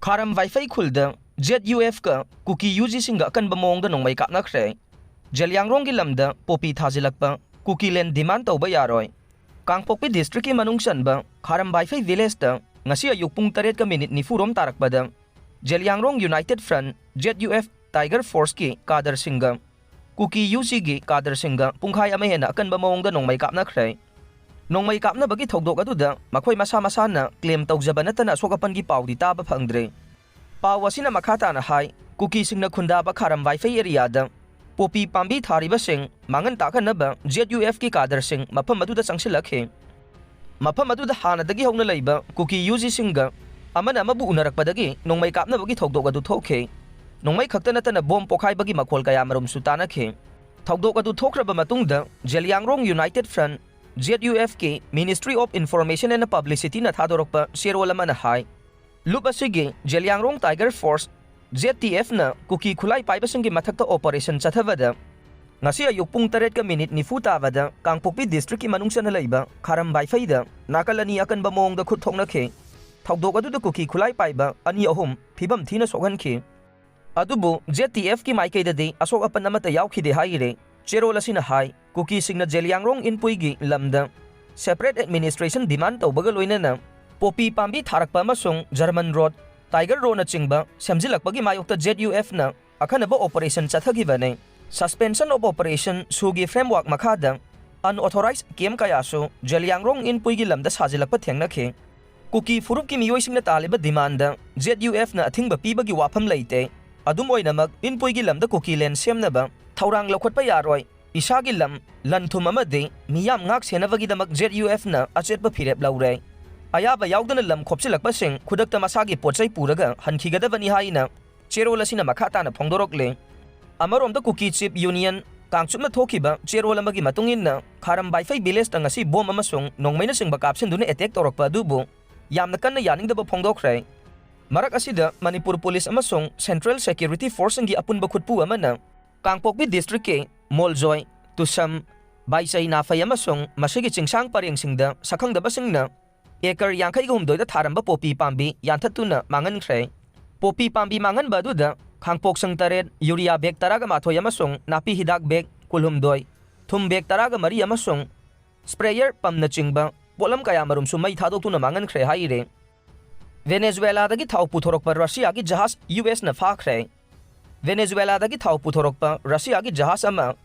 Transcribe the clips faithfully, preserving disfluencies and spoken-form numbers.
ꯈꯥꯔꯝ ꯋꯥꯏꯐꯩ ꯈꯨꯜꯗ Z U ꯑꯦꯐꯀ ꯀꯨꯀꯤ U ꯖꯤꯁꯤꯡꯒ ꯑꯀꯟꯕ ꯃꯑꯣꯡꯗ ꯅꯣꯡꯃꯩ ꯀꯥꯞꯅꯈ꯭ꯔꯦ꯫ ꯖꯦꯂꯤꯌꯥꯡꯔꯣꯡꯒꯤ ꯂꯝꯗ ꯄꯣꯄꯤ ꯊꯥꯖꯤꯜꯂꯛꯄ, ꯀꯨꯀꯤ ꯂꯦꯟ ꯗꯤꯃꯥꯟ ꯇꯧꯕ ꯌꯥꯔꯣꯏ꯫ ꯀꯥꯡꯄꯣꯛꯄꯤ ꯗꯤꯁꯇ꯭ꯔꯤꯛꯀꯤ ꯃꯅꯨꯡ ꯆꯟꯕ ꯈꯥꯔꯝ ꯋꯥꯏꯐꯩ ꯚꯤꯂꯦꯖꯇ ꯉꯁꯤ ꯑꯌꯨꯛ ꯄꯨꯡ ꯇꯔꯦꯠꯀ ꯃꯤꯅꯤꯠ ꯅꯤꯐꯨ ꯔꯣꯝ ꯇꯥꯔꯛꯄꯗ Zeliangrong united front, Z U F, tiger ꯐꯣꯔꯁꯀꯤ ꯀꯥꯗꯔꯁꯤꯡꯒ ꯀꯨꯀꯤ ꯌꯨ ꯖꯤꯒꯤ ꯀꯥꯗꯔꯁꯤꯡꯒ ꯄꯨꯡꯈꯥꯏ ꯑꯃ ꯍꯦꯟꯅ ꯑꯀꯟꯕ ꯃꯑꯣꯡꯗ ꯅꯣꯡꯃꯩ ꯀꯥꯞꯅꯈ꯭ꯔꯦ꯫ ꯅꯣꯡꯃꯩ ꯀꯥꯞꯅꯕꯒꯤ ꯊꯧꯗꯣꯛ ꯑꯗꯨꯗ ꯃꯈꯣꯏ ꯃꯁꯥ ꯃꯁꯥꯅ ꯀ꯭ꯂꯦꯝ ꯇꯧꯖꯕ ꯅꯠꯇꯅ ꯑꯁꯣꯛ ꯑꯄꯟꯒꯤ ꯄꯥꯎꯗꯤ ꯇꯥꯕ ꯐꯪꯗ꯭ꯔꯦ꯫ ꯄꯥꯎ ꯑꯁꯤꯅ ꯃꯈꯥ ꯇꯥꯅ ꯍꯥꯏ, ꯀꯨꯀꯤꯁꯤꯡꯅ ꯈꯨꯟꯗꯥꯕ ꯈꯥꯔꯝ ꯋꯥꯏꯐꯩ ꯑꯦꯔꯤꯌꯥꯗ ꯄꯣꯄꯤ ꯄꯥꯝꯕꯤ ꯊꯥꯔꯤꯕꯁꯤꯡ ꯃꯥꯡꯍꯟ ꯇꯥꯛꯍꯟꯅꯕ ꯖꯦꯠ ꯌꯨ ꯑꯦꯐꯀꯤ ꯀꯥꯗꯔꯁꯤꯡ ꯃꯐꯝ ꯑꯗꯨꯗ ꯆꯪꯁꯤꯜꯂꯛꯈꯤ꯫ ꯃꯐꯝ ꯑꯗꯨꯗ ꯍꯥꯟꯅꯗꯒꯤ ꯍꯧꯅ ꯂꯩꯕ ꯀꯨꯀꯤ ꯌꯨ ꯖꯤꯁꯤꯡꯒ ꯑꯃꯅ ꯑꯃꯕꯨ ꯎꯅꯔꯛꯄꯗꯒꯤ ꯅꯣꯡꯃꯩ ꯀꯥꯞꯅꯕꯒꯤ ꯊꯧꯗꯣꯛ ꯑꯗꯨ ꯊꯣꯛꯈꯤ꯫ ꯅꯣꯡꯃꯩ ꯈꯛꯇ ꯅꯠꯇꯅ ꯕꯣꯝ ꯄꯣꯈꯥꯏꯕꯒꯤ ꯃꯈꯣꯜ ꯀꯌꯥ ꯃꯔꯨꯝꯁꯨ ꯇꯥꯅꯈꯤ꯫ ꯊꯧꯗꯣꯛ ꯑꯗꯨ ꯊꯣꯛꯈ꯭ꯔꯕ ꯃꯇꯨꯡꯗ Zeliangrong united front, Z U ꯑꯦꯐꯀꯤ Ministry of Information and Publicityꯅ ꯊꯥꯗꯣꯔꯛꯄ ꯆꯦꯔꯣꯜ ꯑꯃꯅ ꯍꯥꯏ, ꯂꯨꯞ ꯑꯁꯤꯒꯤ Zeliangrong tiger force, Z T ꯑꯦꯐꯅ ꯀꯨꯀꯤ ꯈꯨꯠꯂꯥꯏ ꯄꯥꯏꯕꯁꯤꯡꯒꯤ ꯃꯊꯛꯇ ꯑꯣꯄꯔꯦꯁꯟ ꯆꯠꯊꯕꯗ ꯉꯁꯤ ꯑꯌꯨꯛ ꯄꯨꯡ ꯇꯔꯦꯠꯀ ꯃꯤꯅꯤꯠ ꯅꯤꯐꯨ ꯇꯥꯕꯗ ꯀꯥꯡꯄꯣꯛꯄꯤ ꯗꯤꯁꯇ꯭ꯔꯤꯛꯀꯤ ꯃꯅꯨꯡ ꯆꯟꯅ ꯂꯩꯕ ꯈꯥꯔꯝ ꯋꯥꯏꯐꯩꯗ ꯅꯥꯀꯜ ꯑꯅꯤ ꯑꯀꯟꯕ ꯃꯑꯣꯡꯗ ꯈꯨꯠ ꯊꯣꯛꯅꯈꯤ꯫ ꯊꯧꯗꯣꯛ ꯑꯗꯨꯗ ꯀꯨꯀꯤ ꯈꯨꯠꯂꯥꯏ ꯄꯥꯏꯕ ꯑꯅꯤ ꯑꯍꯨꯝ ꯐꯤꯕꯝ ꯊꯤꯅ ꯁꯣꯛꯍꯟꯈꯤ꯫ ꯑꯗꯨꯕꯨ ꯖꯦꯠ ꯇꯤ ꯑꯦꯐꯀꯤ ꯃꯥꯏꯀꯩꯗꯗꯤ ꯑꯁꯣꯛ ꯑꯄꯟ ꯑꯃꯠꯇ ꯌꯥꯎꯈꯤꯗꯦ ꯍꯥꯏꯔꯦ꯫ ꯆꯦꯔꯣꯜ ꯑꯁꯤꯅ ꯍꯥꯏ, ꯀꯨꯀꯤꯁꯤꯡꯅ ꯖꯦꯂꯤꯌꯥꯡꯔꯣꯡ ꯏꯟꯄꯨꯏꯒꯤ ꯂꯝꯗ ꯁꯦꯄꯔꯦꯠ ꯑꯦꯗꯃꯤꯅꯤꯁꯇ꯭ꯔꯦꯁꯟ ꯗꯤꯃꯥꯟ ꯇꯧꯕꯒ ꯂꯣꯏꯅꯅ ꯄꯣꯄꯤ ꯄꯥꯝꯕꯤ ꯊꯥꯔꯛꯄ ꯑꯃꯁꯨꯡ ꯖꯔꯃꯟ ꯔꯣꯗ, ꯇꯥꯏꯒꯔ ꯔꯣꯅꯆꯤꯡꯕ ꯁꯦꯝꯖꯤꯜꯂꯛꯄꯒꯤ ꯃꯥꯌꯣꯛꯇ ꯖꯦꯠ ꯌꯨ ꯑꯦꯐꯅ ꯑꯈꯟꯅꯕ ꯑꯣꯄꯔꯦꯁꯟ ꯆꯠꯊꯈꯤꯕꯅꯤ꯫ Suspension of Operation ꯁꯨꯒꯤ ꯐ꯭ꯔꯦꯝꯋꯥꯔꯛ ꯃꯈꯥꯗ unauthorized camp ꯀꯌꯥꯁꯨ ꯖꯦꯂꯤꯌꯥꯡꯔꯣꯡ ꯏꯟꯄꯨꯏꯒꯤ ꯂꯝꯗ ꯁꯥꯖꯤꯜꯂꯛꯄ ꯊꯦꯡꯅꯈꯤ꯫ ꯀꯨꯀꯤ ꯐꯨꯔꯨꯞꯀꯤ ꯃꯤꯑꯣꯏꯁꯤꯡꯅ ꯇꯥꯜꯂꯤꯕ ꯗꯤꯃꯥꯟꯗ ꯖꯦꯠ ꯌꯨ ꯑꯦꯐꯅ ꯑꯊꯤꯡꯕ ꯄꯤꯕꯒꯤ ꯋꯥꯐꯝ ꯂꯩꯇꯦ꯫ ꯑꯗꯨꯝ ꯑꯣꯏꯅꯃꯛ, ꯏꯟꯄꯨꯏꯒꯤ ꯂꯝꯗ ꯀꯨꯀꯤ ꯂꯦꯟ ꯁꯦꯝꯅꯕ ꯊꯧꯔꯥꯡ ꯂꯧꯈꯠꯄ ꯌꯥꯔꯣꯏ꯫ ꯏꯁꯥꯒꯤ ꯂꯝ, ꯂꯟ ꯊꯨꯝ ꯑꯃꯗꯤ ꯃꯤꯌꯥꯝ ꯉꯥꯛ ꯁꯦꯟꯅꯕꯒꯤꯗꯃꯛ ꯖꯦꯠ ꯌꯨ ꯑꯦꯐꯅ ꯑꯆꯦꯠꯄ ꯐꯤꯔꯦꯞ ꯂꯧꯔꯦ꯫ ꯑꯌꯥꯕ ꯌꯥꯎꯗꯅ ꯂꯝ ꯈꯣꯞꯆꯤꯜꯂꯛꯄꯁꯤꯡ ꯈꯨꯗꯛꯇ ꯃꯁꯥꯒꯤ ꯄꯣꯠ ꯆꯩ ꯄꯨꯔꯒ ꯍꯟꯈꯤꯒꯗꯕꯅꯤ ꯍꯥꯏꯅ ꯆꯦꯔꯣꯜ ꯑꯁꯤꯅ ꯃꯈꯥ ꯇꯥꯅ ꯐꯣꯡꯗꯣꯔꯛꯂꯤ꯫ ꯑꯃꯔꯣꯝꯗ, ꯀꯨꯀꯤ ꯆꯤꯞ ꯌꯨꯅꯤꯌꯟ ꯀꯥꯡꯆꯨꯞꯅ ꯊꯣꯛꯈꯤꯕ ꯆꯦꯔꯣꯜ ꯑꯃꯒꯤ ꯃꯇꯨꯡ ꯏꯟꯅ, ꯈꯥꯔꯝ ꯕꯥꯏꯐꯩ ꯚꯤꯂꯦꯖꯇ ꯉꯁꯤ ꯕꯣꯝ ꯑꯃꯁꯨꯡ ꯅꯣꯡꯃꯩꯅꯆꯤꯡꯕ ꯀꯥꯞꯁꯤꯟꯗꯨꯅ ꯑꯦꯇꯦꯛ ꯇꯧꯔꯛꯄ ꯑꯗꯨꯕꯨ ꯌꯥꯝꯅ ꯀꯟꯅ ꯌꯥꯅꯤꯡꯗꯕ ꯐꯣꯡꯗꯣꯛꯈ꯭ꯔꯦ꯫ ꯃꯔꯛ ꯑꯁꯤꯗ, ꯃꯅꯤꯄꯨꯔ ꯄꯨꯂꯤꯁ ꯑꯃꯁꯨꯡ ꯁꯦꯟꯇ꯭ꯔꯦꯜ ꯁꯦꯀ꯭ꯌꯨꯔꯤꯇꯤ ꯐꯣꯔꯁꯁꯤꯡꯒꯤ ꯑꯄꯨꯟꯕ ꯈꯨꯠꯄꯨ ꯑꯃꯅ ꯀꯥꯡꯄꯣꯛꯄꯤ ꯗꯤꯁꯇ꯭ꯔꯤꯛꯀꯤ ꯃꯣꯜꯖꯣꯏ, ꯇꯨꯁꯝ, ꯕꯥꯏꯆꯩ ꯅꯥꯐꯩ ꯑꯃꯁꯨꯡ ꯃꯁꯤꯒꯤ ꯆꯤꯡꯁꯥꯡ ꯄꯔꯦꯡꯁꯤꯡꯗ ꯁꯛꯈꯪꯗꯕꯁꯤꯡꯅ ꯑꯦꯀꯔ ꯌꯥꯡꯈꯩꯒ ꯍꯨꯝꯗꯣꯏꯗ ꯊꯥꯔꯝꯕ ꯄꯣꯄꯤ ꯄꯥꯝꯕꯤ ꯌꯥꯟꯊꯠꯇꯨꯅ ꯃꯥꯡꯍꯟꯈ꯭ꯔꯦ꯫ ꯄꯣꯄꯤ ꯄꯥꯝꯕꯤ ꯃꯥꯡꯍꯟꯕ ꯑꯗꯨꯗ ꯈꯥꯡꯄꯣꯛꯁꯪ ꯇꯔꯦꯠ, ꯌꯨꯔꯤꯌꯥ ꯕꯦꯒ ꯇꯔꯥꯒ ꯃꯥꯊꯣꯏ ꯑꯃꯁꯨꯡ ꯅꯥꯄꯤ ꯍꯤꯗꯥꯛ ꯕꯦꯒ ꯀꯨꯟꯍꯨꯝꯗꯣꯏ, ꯊꯨꯝ ꯕꯦꯒ ꯇꯔꯥꯒ ꯃꯔꯤ ꯑꯃꯁꯨꯡ ꯁ꯭ꯄ꯭ꯔꯦꯌꯔ ꯄꯝꯅꯆꯤꯡꯕ ꯄꯣꯠꯂꯝ ꯀꯌꯥꯃꯔꯨꯝꯁꯨ ꯃꯩ ꯊꯥꯗꯣꯛꯇꯨꯅ ꯃꯥꯡꯍꯟꯈ꯭ꯔꯦ ꯍꯥꯏꯔꯦ꯫ ꯚꯦꯅꯦꯖꯨꯋꯦꯂꯥꯗꯒꯤ ꯊꯥꯎ ꯄꯨꯊꯣꯔꯛꯄ ꯔꯁꯤꯌꯥꯒꯤ ꯖꯍꯥꯖ ꯌꯨ ꯑꯦꯁꯅ ꯐꯥꯈ꯭ꯔꯦ꯫ ꯚꯦꯅꯦꯖꯨꯋꯦꯂꯥꯗꯒꯤ ꯊꯥꯎ ꯄꯨꯊꯣꯔꯛꯄ ꯔꯁꯤꯌꯥꯒꯤ ꯖꯍꯥꯖ ꯑꯃ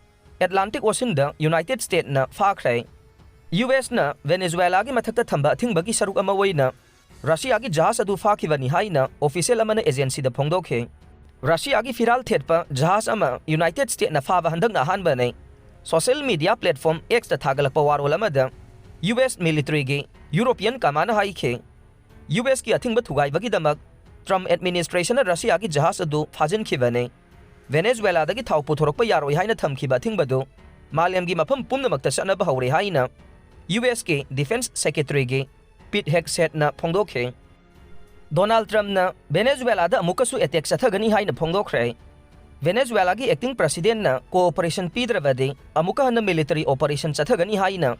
ꯑꯦꯠꯂꯥꯟꯇꯤꯛ ꯑꯣꯁꯤꯟꯗ ꯌꯨꯅꯥꯏꯇꯦꯗ ꯁ꯭ꯇꯦꯠꯅ ꯐꯥꯈ꯭ꯔꯦ꯫ ꯌꯨ ꯑꯦꯁꯅ ꯚꯦꯅꯦꯖꯨꯋꯦꯂꯥꯒꯤ ꯃꯊꯛꯇ ꯊꯝꯕ ꯑꯊꯤꯡꯕꯒꯤ ꯁꯔꯨꯛ ꯑꯃ ꯑꯣꯏꯅ ꯔꯁꯤꯌꯥꯒꯤ ꯖꯍꯥꯖ ꯑꯗꯨ ꯐꯥꯈꯤꯕꯅꯤ ꯍꯥꯏꯅ ꯑꯣꯐꯤꯁꯤꯌꯦꯜ ꯑꯃꯅ ꯑꯦꯖꯦꯟꯁꯤꯗ ꯐꯣꯡꯗꯣꯛꯈꯤ꯫ ꯔꯁꯤꯌꯥꯒꯤ ꯐꯤꯔꯥꯜ ꯊꯦꯠꯄ ꯖꯍꯥꯖ ꯑꯃ ꯌꯨꯅꯥꯏꯇꯦꯗ ꯁ꯭ꯇꯦꯠꯅ ꯐꯥꯕ ꯍꯟꯗꯛꯅ ꯑꯍꯥꯟꯕꯅꯤ꯫ ꯁꯣꯁꯤꯌꯦꯜ ꯃꯤꯗꯤꯌꯥ ꯄ꯭ꯂꯦꯠꯐꯣꯔꯝ ꯑꯦꯛꯁꯇ ꯊꯥꯒꯠꯂꯛꯄ ꯋꯥꯔꯣꯜ ꯑꯃꯗ ꯌꯨ ꯑꯦꯁ ꯃꯤꯂꯤꯇꯔꯤꯒꯤ ꯌꯨꯔꯣꯄꯤꯌꯟ ꯀꯃꯥꯟꯅ ꯍꯥꯏꯈꯤ, ꯌꯨ ꯑꯦꯁꯀꯤ ꯑꯊꯤꯡꯕ ꯊꯨꯒꯥꯏꯕꯒꯤꯗꯃꯛ ꯇ꯭ꯔꯝꯞ ꯑꯦꯗꯃꯤꯅꯤꯁꯇ꯭ꯔꯦꯁꯟꯅ ꯔꯁꯤꯌꯥꯒꯤ ꯖꯍꯥꯖ ꯑꯗꯨ ꯐꯥꯖꯤꯟꯈꯤꯕꯅꯤ꯫ ꯚꯦꯅꯦꯖꯨꯋꯦꯂꯥꯗꯒꯤ ꯊꯥꯎ ꯄꯨꯊꯣꯔꯛꯄ ꯌꯥꯔꯣꯏ ꯍꯥꯏꯅ ꯊꯝꯈꯤꯕ ꯑꯊꯤꯡꯕꯗꯨ ꯃꯥꯂꯦꯝꯒꯤ ꯃꯐꯝ ꯄꯨꯝꯅꯃꯛꯇ ꯆꯠꯅꯕ ꯍꯧꯔꯦ ꯍꯥꯏꯅ ꯌꯨ ꯑꯦꯁꯀꯤ ꯗꯤꯐꯦꯟꯁ ꯁꯦꯀ꯭ꯔꯦꯇꯔꯤꯒꯤ ꯄꯤꯠ ꯍꯦꯒꯁꯦꯠꯅ ꯐꯣꯡꯗꯣꯛꯈꯤ꯫ ꯗꯣꯅꯥꯜꯗ ꯇ꯭ꯔꯝꯞꯅ ꯚꯦꯅꯦꯖꯨꯋꯦꯂꯥꯗ ꯑꯃꯨꯛꯀꯁꯨ ꯑꯦꯇꯦꯛ ꯆꯠꯊꯒꯅꯤ ꯍꯥꯏꯅ ꯐꯣꯡꯗꯣꯛꯈ꯭ꯔꯦ꯫ ꯚꯦꯅꯦꯖꯨꯋꯦꯂꯥꯒꯤ ꯑꯦꯛꯇꯤꯡ ꯄ꯭ꯔꯁꯤꯗꯦꯟꯠꯅ ꯀꯣꯑꯣꯄꯔꯦꯁꯟ ꯄꯤꯗ꯭ꯔꯕꯗꯤ ꯑꯃꯨꯛꯀ ꯍꯟꯅ ꯃꯤꯂꯤꯇꯔꯤ ꯑꯣꯄꯔꯦꯁꯟ ꯆꯠꯊꯒꯅꯤ ꯍꯥꯏꯅ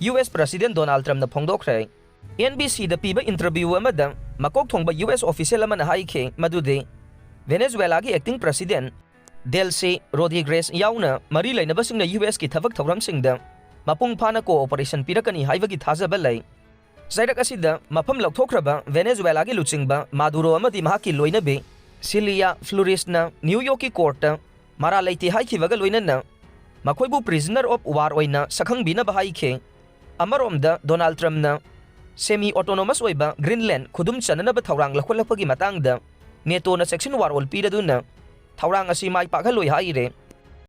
ꯌꯨ ꯑꯦꯁ ꯄ꯭ꯔꯁꯤꯗꯦꯟꯠ ꯗꯣꯅꯥꯜꯗ ꯇ꯭ꯔꯝꯞꯅ ꯐꯣꯡꯗꯣꯛꯈ꯭ꯔꯦ꯫ ꯑꯦꯟ ꯕꯤ ꯁꯤꯗ ꯄꯤꯕ ꯏꯟꯇꯔꯚ꯭ꯌꯨ ꯑꯃꯗ ꯃꯀꯣꯛ ꯊꯣꯡꯕ ꯌꯨ ꯑꯦꯁ ꯑꯣꯐꯤꯁꯤꯌꯦꯜ ꯑꯃꯅ ꯍꯥꯏꯈꯤ ꯃꯗꯨꯗꯤ ꯚꯦꯅꯦꯖꯨꯋꯦꯂꯥꯒꯤ ꯑꯦꯛꯇꯤꯡ ꯄ꯭ꯔꯁꯤꯗꯦꯟꯠ ꯗꯦꯜꯁꯤ ꯔꯣꯗ꯭ꯔꯤꯒꯦꯁ ꯌꯥꯎꯅ ꯃꯔꯤ ꯂꯩꯅꯕꯁꯤꯡꯅ ꯌꯨ ꯑꯦꯁꯀꯤ ꯊꯕꯛ ꯊꯧꯔꯝꯁꯤꯡꯗ ꯃꯄꯨꯡ ꯐꯥꯅ ꯀꯣꯑꯣꯄꯔꯦꯁꯟ ꯄꯤꯔꯛꯀꯅꯤ ꯍꯥꯏꯕꯒꯤ ꯊꯥꯖꯕ ꯂꯩ꯫ ꯆꯩꯔꯛ ꯑꯁꯤꯗ ꯃꯐꯝ ꯂꯧꯊꯣꯛꯈ꯭ꯔꯕ ꯚꯦꯅꯦꯖꯨꯋꯦꯂꯥꯒꯤ ꯂꯨꯆꯤꯡꯕ ꯃꯥꯗꯨꯔꯣ ꯑꯃꯗꯤ ꯃꯍꯥꯛꯀꯤ ꯂꯣꯏꯅꯕꯤ ꯁꯤꯂꯤꯌꯥ ꯐ꯭ꯂꯨꯔꯤꯁꯅ ꯅ꯭ꯌꯨ ꯌꯣꯔꯛꯀꯤ ꯀꯣꯔꯠꯇ ꯃꯔꯥꯜ ꯂꯩꯇꯦ ꯍꯥꯏꯈꯤꯕꯒ ꯂꯣꯏꯅꯅ ꯃꯈꯣꯏꯕꯨ ꯄ꯭ꯔꯤꯖꯅꯔ ꯑꯣꯐ ꯋꯥꯔ ꯑꯣꯏꯅ ꯁꯛꯈꯪꯕꯤꯅꯕ ꯍꯥꯏꯈꯤ꯫ ꯑꯃꯔꯣꯝꯗ ꯗꯣꯅꯥꯜꯗ ꯇ꯭ꯔꯝꯞꯅ ꯁꯦꯃꯤ ꯑꯣꯇꯣꯅꯣꯃꯁ ꯑꯣꯏꯕ ꯒ꯭ꯔꯤꯟꯂꯦꯟꯗ ꯈꯨꯗꯨꯝ ꯆꯟꯅꯅꯕ ꯊꯧꯔꯥꯡ ꯂꯧꯈꯠꯂꯛꯄꯒꯤ ꯃꯇꯥꯡꯗ ꯅꯦꯇꯣꯅ ꯆꯦꯛꯁꯤꯟ ꯋꯥꯔꯣꯜ ꯄꯤꯔꯗꯨꯅ ꯊꯧꯔꯥꯡ ꯑꯁꯤ ꯃꯥꯏ ꯄꯥꯛꯍꯜꯂꯣꯏ ꯍꯥꯏꯔꯦ꯫